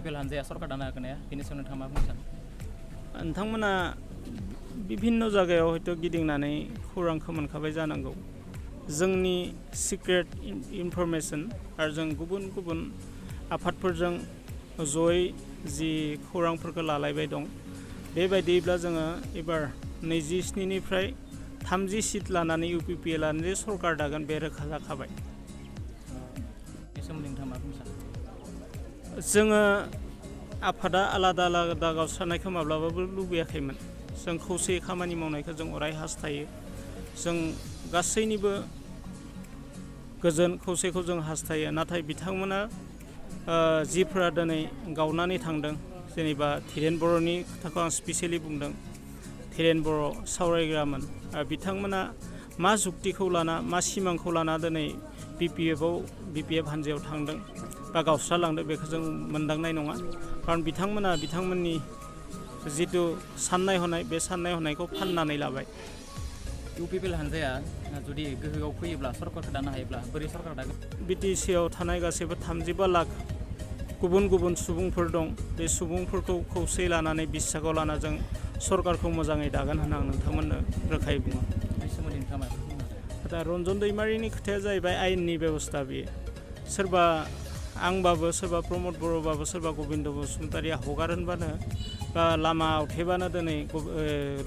PPL हानजाया सरकार दानो हागोन हाया बेनि सायाव नोंथाङा मा बुंनो सानो? नोंथांमोना बिभिन्न जायगायाव हयथ' गिदिंनानै खौरांखौ मोनखाबाय जानांगौ। जोंनि सिक्रेट इनफरमेसन आरो जों गुबुन गुबुन आफादफोरजों जयै जि खौरांफोरखौ लालायबाय दं बेबायदिब्ला जोङो एबार 27निफ्राय 30 सिट लानानै UPPA लानानै सरकार दागोन बे रोखा जाखाबाय। बे सोमोन्दै नोंथाङा मा बुंनो सानो? जोङो आफादा आलादा आलादा गावस्रानायखौ माब्लाबाबो लुबैयाखैमोन। जों खौसेयै खामानि मावनायखौ जों अराय हास्थायो। जों गासैनिबो गोजोन खौसेखौ जों हास्थायो। नाथाय बिथांमोना जिफोरा दिनै गावनानै थांदों, जेनेबा धीरेन बर'नि खोथाखौ आं स्पेसियेलि बुंदों। धीरेन बर' सावरायग्रामोन। बिथांमोना मा जुक्तिखौ लाना मा सिमांखौ लाना दिनै BPF हानजायाव थांदों बा गावस्रालांदों बेखौ जों मोनदांनाय नङा। खारन बिथांमोना बिथांमोननि जिथु साननाय हनाय बे साननाय हनायखौ फाननानै लाबाय। UPPA हानजाया जुदि गोहोआव फैयोब्ला सरकारखौ दानो हायोब्ला बोरै सरकार दागोन? BTCआव थानाय गासैबो 35 लाख गुबुन गुबुन सुबुंफोर दं। बे सुबुंफोरखौ खौसेयै लानानै बिसासाव लाना जों सरकारखौ मोजाङै दागोन होनना आं नोंथांमोननो रोखायै बुङो। बे सोमोन्दै नोंथाङा मा बुंनो सानो? दा रन्जन दैमारिनि खोथाया जाहैबाय आयेननि बेबस्था बेयो। सोरबा आंबाबो सोरबा प्रमद बर'बाबो सोरबा गबिन्द बसुमतारिया हगार होनबानो बा लामा आवथेबानो दिनै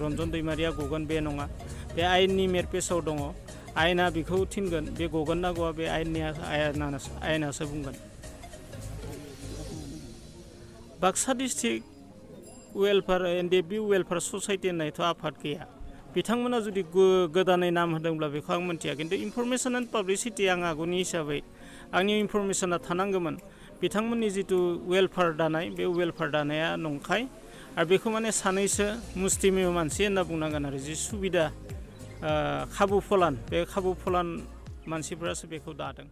रन्जन दैमारिया गगोन बे नङा। बे आयेननि मेरपेसाव दङ। आयेना बेखौ थिनगोन बे गगोन ना गवा बे आयेनासो बुंगोन। Baksa district welfare NDFB welfare society होननायथ' आफाद गैया। बिथांमोना जुदि गोदानै नाम होदोंब्ला बेखौ आं मिथिया। खिन्थु इनफरमेसन एन्ड पाब्लिसिटि आं आगुनि हिसाबै आंनि इनफरमेसना थानांगौमोन। बिथांमोननि जिथु वेलफेयार दानाय बे वेलफेयार दानाया नंखाय आरो बेखौ माने सानैसो मुस्टिमेय मानसि होनना बुंनांगोन आरो जि सुबिदा खाबु फलान बे खाबु फलान मानसिफोरासो बेखौ दादों।